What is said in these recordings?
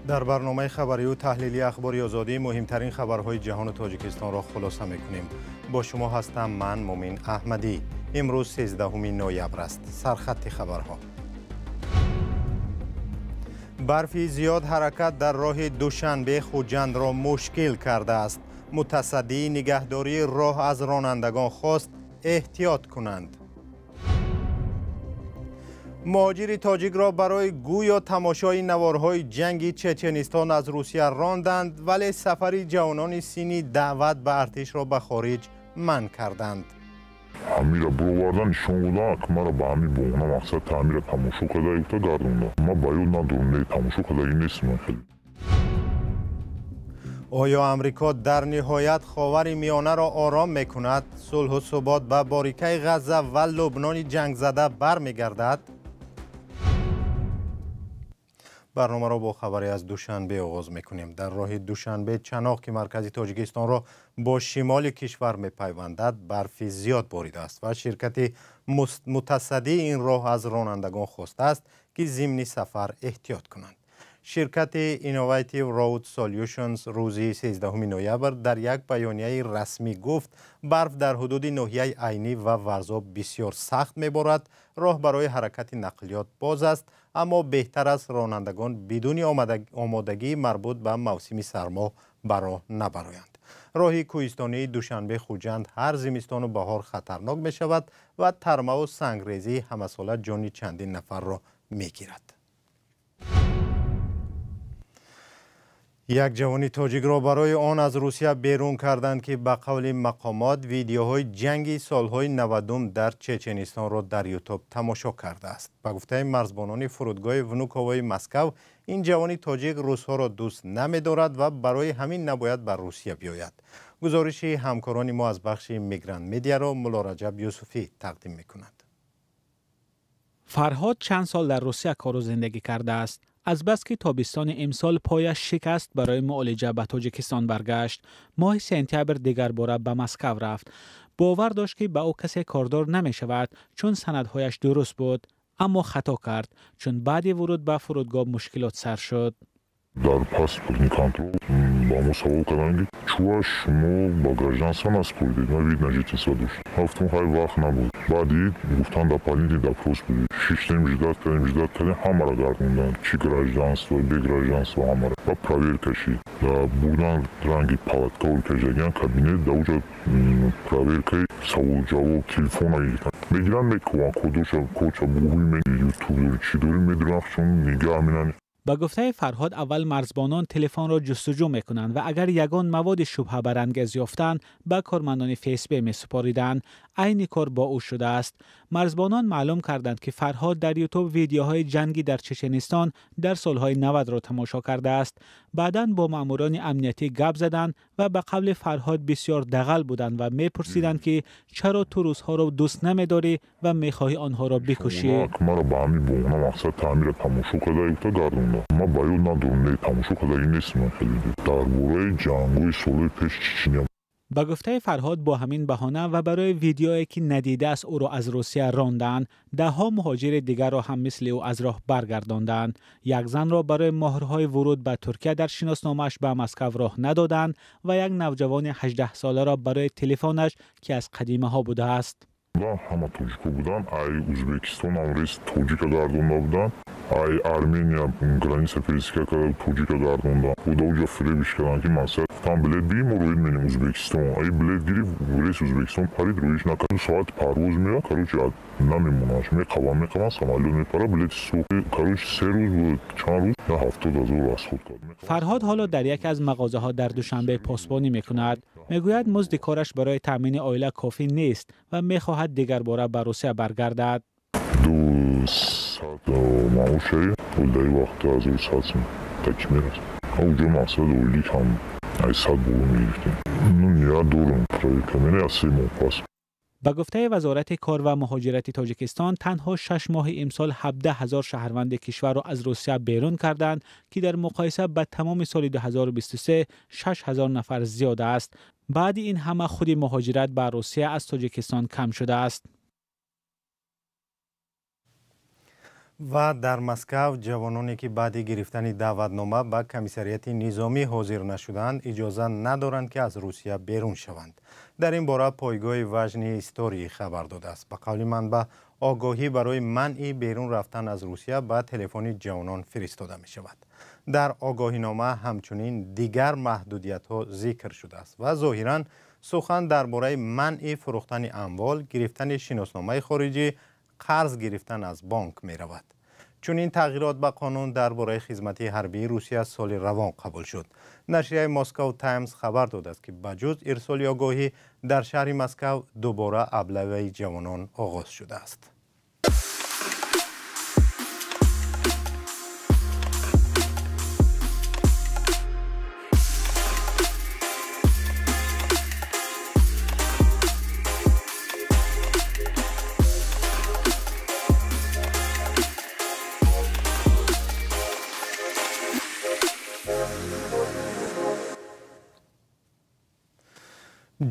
Дар барномаи хабарию таҳлилии Ахбори Озодӣ муҳимтарин хабарҳои ҷаҳону Тоҷикистонро хулоса мекунем. Бо шумо ҳастам ман Мумин Аҳмадӣ. Имрӯз 13 ноябр аст. Сархатти хабарҳо. Барфи зиёд ҳаракат дар роҳи Душанбе Хуҷандро мушкил кардааст. Мутасаддии нигаҳдории роҳ аз ронандагон хост эҳтиёт кунанд. Муҳоҷири тоҷикро барои гӯё тамошои наворҳои ҷанги Чеченистон аз Русия ронданд, вале сафари ҷавонони синни даъват ба артишро ба хориҷ манъ карданд. Ҳамира бировардан нишон додан, ки маро ба ҳамин баҳона мақсад таъмира тамошо карда гуфта гардонда. Ман ба ёд надорам, не тамошо кардагӣ нестам хеле. Оё Амрико дар ниҳоят Ховари Миёнаро ором мекунад? Сулҳу субот ба борикаи Ғазза ва Лубнони ҷангзада бармегардад? Барномаро бо хабаре аз Душанбе оғоз мекунем. Дар роҳи Душанбе Чаноқ, ки маркази Тоҷикистонро бо шимоли кишвар мепайвандад, барфи зиёд боридааст ва ширкати мутасаддии ин роҳ аз ронандагон хостааст, ки зимни сафар эҳтиёт кунанд. Ширкати Innovative Road Solutions рӯзи 13 ноябр дар як баёнияи расмӣ гуфт, барф дар ҳудуди ноҳияи Айнӣ ва Варзоб бисёр сахт меборад. Роҳ барои ҳаракати нақлиёт боз аст, аммо беҳтар аст ронандагон бидуни омодагии марбут ба мавсими сармо ба роҳ набароянд. Роҳи кӯҳистонии Душанбе Хуҷанд ҳар зимистону баҳор хатарнок мешавад ва тармаву сангрезии ҳамасола ҷони чандин нафарро мегирад. Як ҷавони тоҷикро барои он аз Русия берун карданд, ки ба қавли мақомот видеоҳои ҷанги солҳои 90 дар Чеченистонро дар Ютуб тамошо кардааст. Ба гуфтаи марзбонони фурудгоҳи Внуковои Москав, ин ҷавони тоҷик русҳоро дӯст намедорад ва барои ҳамин набояд ба Русия биёяд. Гузориши ҳамкорони мо аз бахши Мигрант Медиаро Муллораҷаб Юсуфӣ тақдим мекунад. Фарҳод чанд сол дар Русия кору зиндагӣ кардааст. Аз бас ки тобистони имсол пояш шикаст, барои муолиҷа ба Тоҷикистон баргашт. Моҳи сентябр дигарбора ба Москав рафт. Бовар дошт, ки ба ӯ касе кордор намешавад, чун санадҳояш дуруст буд. Аммо хато кард, чун баъди вуруд ба фурудгоҳ мушкилот сар шуд. Дар паспортный контроль ба мо савол карданд, ки чӯа шумо ба гражданство наспоридед, ма вид на жительство дошт. Гуфтам, хай вақт набуд. Баъди гуфтан дополнительный допрос буд. Шиштем, ждать кардем, ждать кардем, ҳамаро гардонданд. Чи гражданство, бе гражданство ҳамаро. Ба проверка шид. Бурдан ранги палаткаҳои кашидагиан кабинет, дар уҷа проверкаи савол-ҷавоб, телефона гирифтан. Мегиранд, мекуванд, кодоша, кодша бугӯи ютуб дори, чӣ дори, медуранд, чун нигаҳ менанд. Ба гуфтаи Фарҳод, аввал марзбонон телефонро ҷустуҷӯ мекунанд ва агар ягон маводи шубҳабарангез ёфтанд, ба кормандони ФСБ месупориданд. Айни кор бо ӯ шудааст. Марзбонон маълум карданд, ки Фарҳод дар Ютуб видеоҳои ҷангӣ дар Чеченистон дар солҳои 90-ро тамошо кардааст. Баъдан бо маъмурони амниятӣ гап заданд ва ба қавли Фарҳод бисёр дағал буданд ва мепурсиданд, ки чаро ту русҳоро дӯст намедорӣ ва мехоҳӣ онҳоро бикушӣ. Маро ба ҳамин баҳона мақсад таъмира тамошо карда гуфта гардонда. Ман ба ёд надорам, не тамошо кардагӣ нестам хеле. Дар бораи ҷангҳои солҳои пеш Чечения. Ба гуфтаи Фарҳод, бо ҳамин баҳона ва барои видеое, ки надидааст, ӯро аз Русия ронданд. Даҳҳо муҳоҷири дигарро ҳам мисли ӯ аз роҳ баргардонданд. Як занро барои муҳрҳои вуруд ба Туркия дар шиносномааш ба Москав роҳ надоданд ва як навҷавони 18-соларо барои телефонаш, ки аз қадимаҳо будааст. Ҳама тоҷико буданд, ай Ӯзбекистон ҳам рейс тоҷика гардонда буданд, ай Армения граница пересека карда тоҷика гардонда. Уда уҷа фиребиш карданд, ки мақсад гуфтан билет бигир, мо роид менем Ӯзбекистон. Ай билет гирифт, рейс Ӯзбекистон парид, роиш накард. Соати парвоз меояд, короче, намемонаш, меқавам, меқавам, самолёт мепара, билети сӯхи, короче, 3 рӯз буд, чанд рӯз, 70,000 расход кард. Фарҳод ҳоло дар яке аз мағозаҳо дар Душанбе посбонӣ мекунад. Мегӯяд, музди кораш барои таъмини оила кофӣ нест ва мехоҳад дигарбора ба Русия баргардад. 200 маошаи даи вақт 2100 сум таки мерасад. Уҷо мақсад ойлик ҳам ай 100 боло мегирифтем. Ну ният дорам, проверка мера аз 3 моҳ пас. Ба гуфтаи Вазорати кор ва муҳоҷирати Тоҷикистон, танҳо 6 моҳи имсол 17,000 шаҳрванди кишварро аз Русия берун карданд, ки дар муқоиса ба тамоми соли 2023 6,000 нафар зиёд аст. Баъди ин ҳама худи муҳоҷират ба Русия аз Тоҷикистон кам шудааст. Ва дар Москва ҷавононе ки баъди гирифтани даъватнома ба комиссариати низомӣ ҳозир нашуданд, иҷоза надоранд ки аз Русия берун шаванд. Дар ин бора пойгоҳи Важные истории хабар додааст. Ба қавли манбаъ, огоҳӣ барои манъи берун рафтан аз Русия ба телефони ҷавонон фиристода мешавад. Дар огоҳинома ҳамчунин дигар маҳдудиятҳо зикр шудааст ва зоҳиран сухан дар бораи манъи фурӯхтани амвол, гирифтани шиносномаи хориҷӣ, қарз гирифтан аз бонк меравад. Чунин тағйирот ба қонун дар бораи хизмати ҳарбии Русия соли равон қабул шуд. Нашрияи Москва Таймс хабар додааст, ки ба ҷуз ирсоли огоҳӣ дар шаҳри Москва дубора аблаваи ҷавонон оғоз шудааст.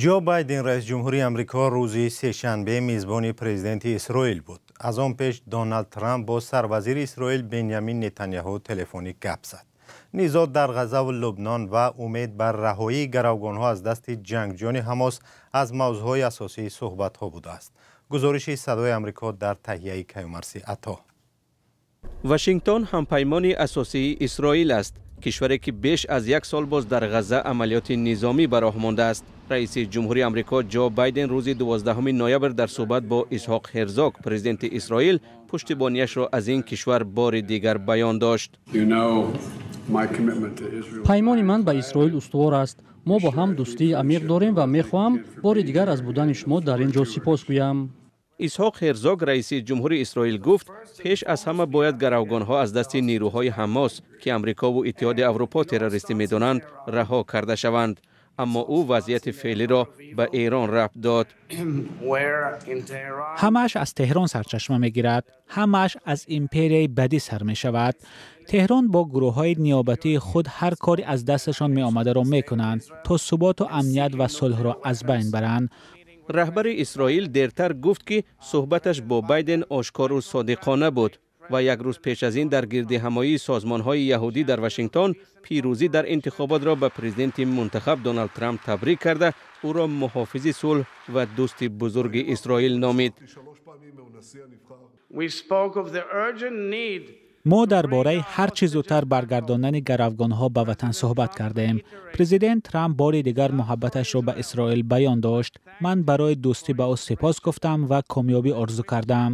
Ҷо Байден, раис ҷумҳури Амрико, рӯзи сешанбе мизбони президенти Исроил буд. Аз он пеш Доналд Трамп бо сарвазири Исроил Бенямин Нетаняҳу телефонӣ гап зад. Низоъ дар Ғаззаву Лубнон ва умед бар раҳоии гаравгонҳо аз дасти ҷангҷӯёни Ҳамос аз мавзӯъҳои асосии суҳбатҳо будааст. Гузориши Садои Амрико дар таҳияи Каюмарси Ато. Вашингтон ҳампаймони асосии Исроил аст. Кишваре ки беш аз як сол боз дар Ғазза амалиёти низомӣ ба роҳ мондааст. Раиси ҷумҳури Амрико Ҷо Байден рӯзи 12 ноябр дар суҳбат бо Исҳоқ Ҳерзог, президенти Исроил, пуштибониашро аз ин кишвар бори дигар баён дошт. Паймони ман ба Исроил устувор аст. Мо бо ҳам дӯстии амиқ дорем ва мехоҳам бори дигар аз будани шумо дар ин ҷо сипос гӯям. Исҳоқ Ҳерзог, раиси ҷумҳури Исроил, гуфт пеш аз ҳама бояд гаравгонҳо аз дасти нерӯҳои Ҳамос, ки Амрикову Иттиҳоди Аврупо террористӣ медонанд, раҳо карда шаванд. Аммо ӯ вазъияти феълиро ба Эрон рабт дод. Ҳамааш аз Теҳрон сарчашма мегирад. Ҳамааш аз империяи бадӣ сар мешавад. Теҳрон бо гурӯҳҳои ниёбатии худ ҳар кори аз дасташон меомадаро мекунанд, то суботу амният ва сулҳро аз байн баранд. Раҳбари Исроил дертар гуфт, ки суҳбаташ бо Байден ошкору содиқона буд ва як рӯз пеш аз ин дар гирдиҳамоии созмонҳои яҳудӣ дар Вашингтон пирӯзӣ дар интихоботро ба президенти мунтахаб Доналд Трамп табрик карда, ӯро муҳофизи сулҳ ва дӯсти бузурги Исроил номид. Мо дар бораи ҳар чӣ зудтар баргардондани гаравгонҳо ба ватан суҳбат кардем. Президент Трамп бори дигар муҳаббаташро ба Исроил баён дошт. Ман барои дӯстӣ ба ӯ сипос гуфтам ва комёбӣ орзу кардам.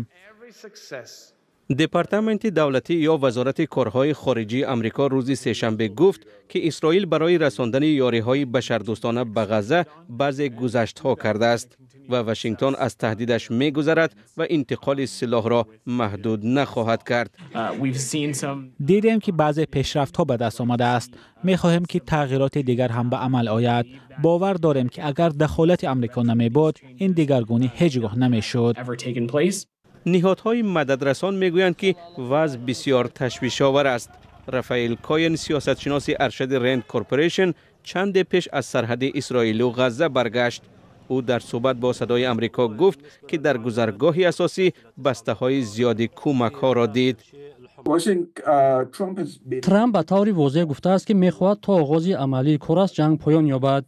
Департаменти давлатӣ ё Вазорати корҳои хориҷии Амрико рӯзи сешанбе гуфт, ки Исроил барои расондани ёриҳои башардӯстона ба Ғазза баъзе гузаштҳо кардааст ва Вашингтон аз таҳдидаш мегузарад ва интиқоли силоҳро маҳдуд нахоҳад кард. Дидем, ки баъзе пешрафтҳо ба даст омадааст. Мехоҳем, ки тағйироти дигар ҳам ба амал ояд. Бовар дорем, ки агар дахолати Амрико намебуд, ин дигаргунӣ ҳеҷ гоҳ намешуд. Ниҳодҳои мададрасан мегӯянд, ки вазъ бисёр ташвишовар аст. Рафаэл Коен, сиёсатшиноси аршади Ренд Корпорейшн, чанде пеш аз сарҳади Исроилу Ғазза баргашт. Ӯ дар суҳбат бо Садои Амрико гуфт, ки дар гузаргоҳи асосӣ бастаҳои зиёди кӯмакҳоро дид. Трамп ба таври возеҳ гуфтааст, ки мехоҳад то оғози амалии кораш ҷанг поён ёбад.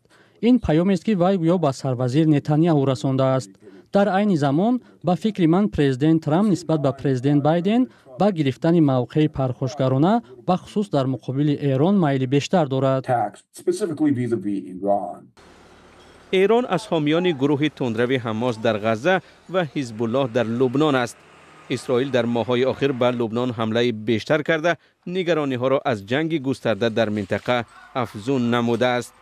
Ин паёмест, ки вай гӯё ба сарвазир Нетаняҳу расондааст. Дар айни замон, ба фикри ман, президент Трамп нисбат ба президент Байден ба гирифтани мавқеи пархошгарона, бахусус дар муқобили Эрон, майли бештар дорад. Эрон аз ҳомиёни гурӯҳи тундрави Ҳамос дар Ғазза ва Ҳизбуллоҳ дар Лубнон аст. Исроил дар моҳҳои охир ба Лубнон ҳамлаи бештар карда, нигарониҳоро аз ҷанги густарда дар минтақа афзун намудааст.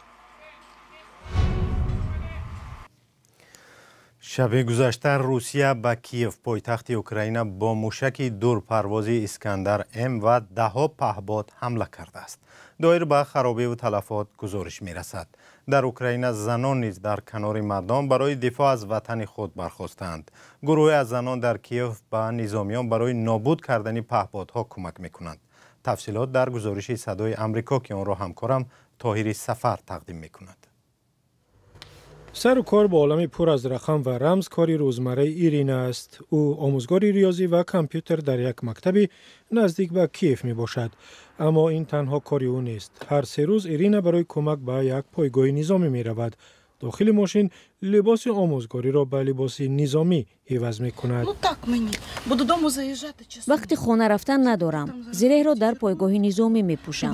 Шаби гузашта Русия ба Киев, пойтахти Украина, бо мушаки дурпарвози Искандар М ва даҳҳо паҳбод ҳамла кардааст. Доир ба харобиву талафот гузориш мерасад. Дар Украина занон низ дар канори мардон барои дифоъ аз ватани худ бархостаанд. Гурӯҳе аз занон дар Киев ба низомиён барои нобуд кардани паҳбодҳо кӯмак мекунанд. Тафсилот дар гузориши Садои Амрико, ки онро ҳамкорам Тоҳири Сафар тақдим мекунад. Сару кор бо олами пур аз рақам ва рамз кори рӯзмарраи Ирина аст. Ӯ омӯзгори риёзӣ ва компютер дар як мактаби наздик ба Киев мебошад. Аммо ин танҳо кори ӯ нест. Ҳар се рӯз Ирина барои кӯмак ба як пойгоҳи низомӣ меравад. Дохили мошин либоси омӯзгориро ба либоси низомӣ иваз мекунад. Вақти хона рафтан надорам. Зиреҳро дар пойгоҳи низомӣ мепӯшам.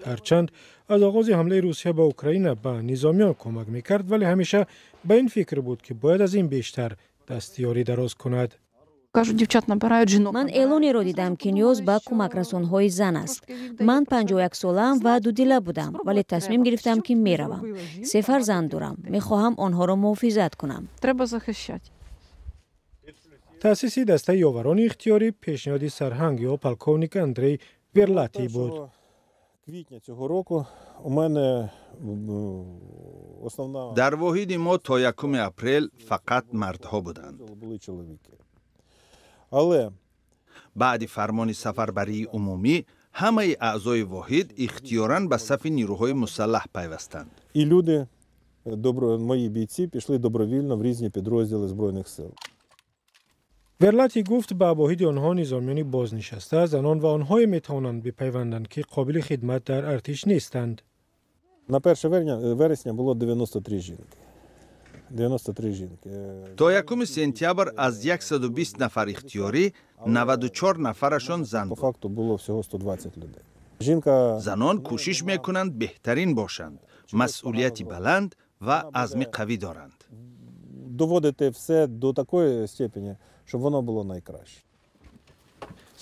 Ҳарчанд аз оғози ҳамлаи Русия ба Украина ба низомиён кӯмак мекард, вале ҳамеша ба ин фикр буд, ки бояд аз ин бештар дастёрӣ дароз кунад. Ман эълонеро дидам, ки ниёз ба кӯмакрасонҳои зан аст. Ман 51 солаам ва дудила будам, вале тасмим гирифтам, ки меравам. Се фарзанд дорам, мехоҳам онҳоро муҳофизат кунам. Таъсиси дастаи ёварони ихтиёрӣ пешниҳоди сарҳанг ё полковник Андрей Верлатӣ буд. Дар воҳиди мо то 1 апрел фақат мардҳо буданд. Баъди фармони сафарбарии умумӣ ҳамаи аъзои воҳид ихтиёран ба сафи нирӯҳои мусаллаҳ пайвастанд. Верлати гуфт, ба воҳиди онҳо низомиёни бознишаста, занон ва онҳое метавонанд бипайванданд, ки қобили хидмат дар артиш нестанд. На 1 вересня было 93 жінки. 93 жінки. То 1 сентябр аз 120 нафар ихтиёрӣ 94 нафарашон зан По буд. факту було всього 120 людей. Жінка Занон кӯшиш мекунанд беҳтарин бошанд, масъулияти баланд ва азми қавӣ доранд. доводити все до такої степені, щоб воно було найкраще.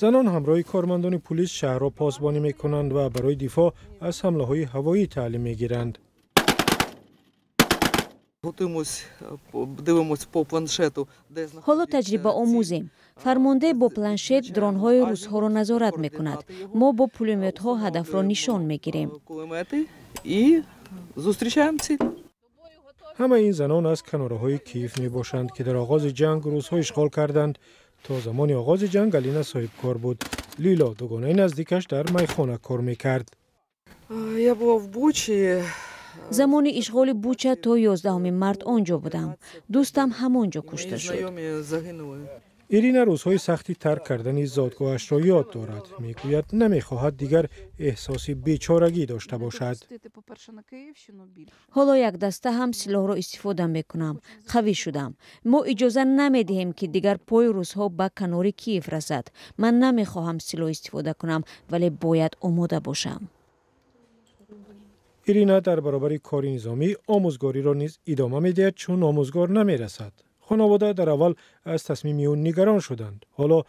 Занон ҳамроҳи кормандони пулис шаҳрро посбонӣ мекунанд ва барои дифоъ аз ҳамлаҳои ҳавоӣ таълим мегиранд. Ҳоло таҷрибаомӯзем. Фармондеҳ бо планшет дронҳои русҳоро назорат мекунад. Мо бо пулемётҳо ҳадафро нишон мегирем. Ҳамаи ин занон аз канораҳои Киев мебошанд, ки дар оғози ҷанг русҳо ишғол карданд. То замони оғози ҷанг Галина соҳибкор буд. Лило, дугонаи наздикаш, дар майхона кор мекард. Замони ишғоли Буча то 11 март он ҷо будам. Дӯстам ҳамон ҷо кушта шуд. Ирина рӯзҳои сахти тарк кардани зодгоҳашро ёд дорад. Мегӯяд, намехоҳад дигар эҳсоси бечорагӣ дошта бошад. Ҳоло як даста ҳам силоҳро истифода мекунам. Қавӣ шудам. Мо иҷоза намедиҳем, ки дигар пои русҳо ба канори Киев расад. Ман намехоҳам силоҳ истифода кунам, вале бояд омода бошам. Ирина дар баробари кори низомӣ омӯзгориро низ идома медиҳад, чун омӯзгор намерасад. Хонавода дар аввал аз тасмими ӯ нигарон шуданд. Ҳоло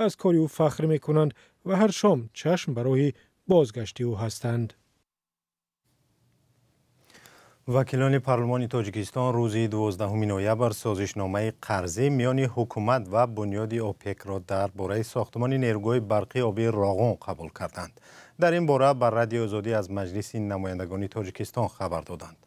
аз кори ӯ фахр мекунанд ва ҳар шом чашм ба роҳи бозгашти ӯ ҳастанд. Вакилони парлумони Тоҷикистон рӯзи 12 ноябр созишномаи қарзӣ миёни ҳукумат ва бунёди ОПЕКро дар бораи сохтмони нерӯгоҳи барқи обии Роғун қабул карданд. Дар ин бора ба Радиои Озодӣ аз Маҷлиси намояндагони Тоҷикистон хабар доданд.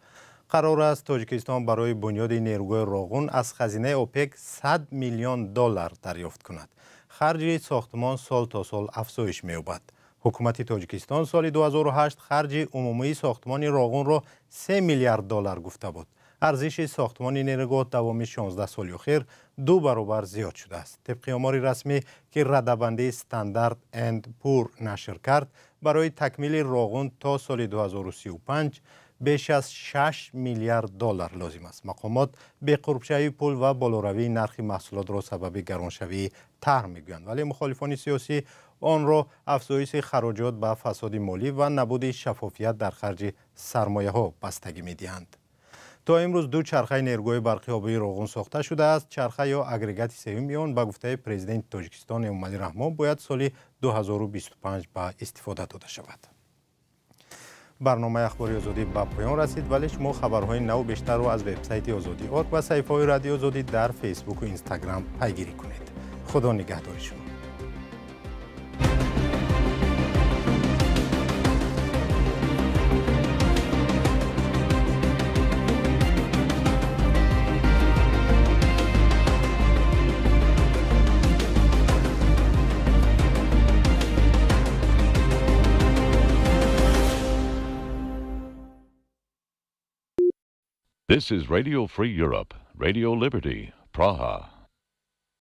Қарор аст Тоҷикистон барои бунёди нерӯгоҳи Роғун аз хазинаи ОПЕК 100 миллион доллар дарёфт кунад. Харҷи сохтмон сол то сол афзоиш меёбад. Ҳукумати Тоҷикистон соли 2008 харҷи умумии сохтмони Роғунро 3 миллиард доллар гуфта буд. Арзиши сохтмони нерӯгоҳ давоми 16 соли охир 2 баробар зиёд шудааст. Тибқи омори расмӣ, ки радабандии Стандарт энд Пур нашр кард, барои такмили Роғун то соли 2035 беш аз 6 миллиард доллар лозим аст. Мақомот беқурбшавии пул ва болоравии нархи маҳсулотро сабаби гароншавии тарҳ мегӯянд, вале мухолифони сиёсӣ онро афзоиши хароҷот ба фасоди молӣ ва набуди шаффофият дар харҷи сармояҳо бастагӣ медиҳанд. То имрӯз 2 чархаи нерӯгоҳи барқи обии Роғун сохта шудааст. Чарха ё агрегати сеюми он ба гуфтаи президенти Тоҷикистон Эмомалӣ Раҳмон бояд соли 2025 ба истифода дода шавад. Барномаи Ахбори Озодӣ ба поён расид, вале шумо хабарҳои наву бештарро аз вебсайти Озодӣ орг ва саҳифаҳои Радиои Озодӣ дар Фейсбуку Инстаграм пайгирӣ кунед. Худо нигаҳдори шумо. This is Radio Free Europe, Radio Liberty, Praha.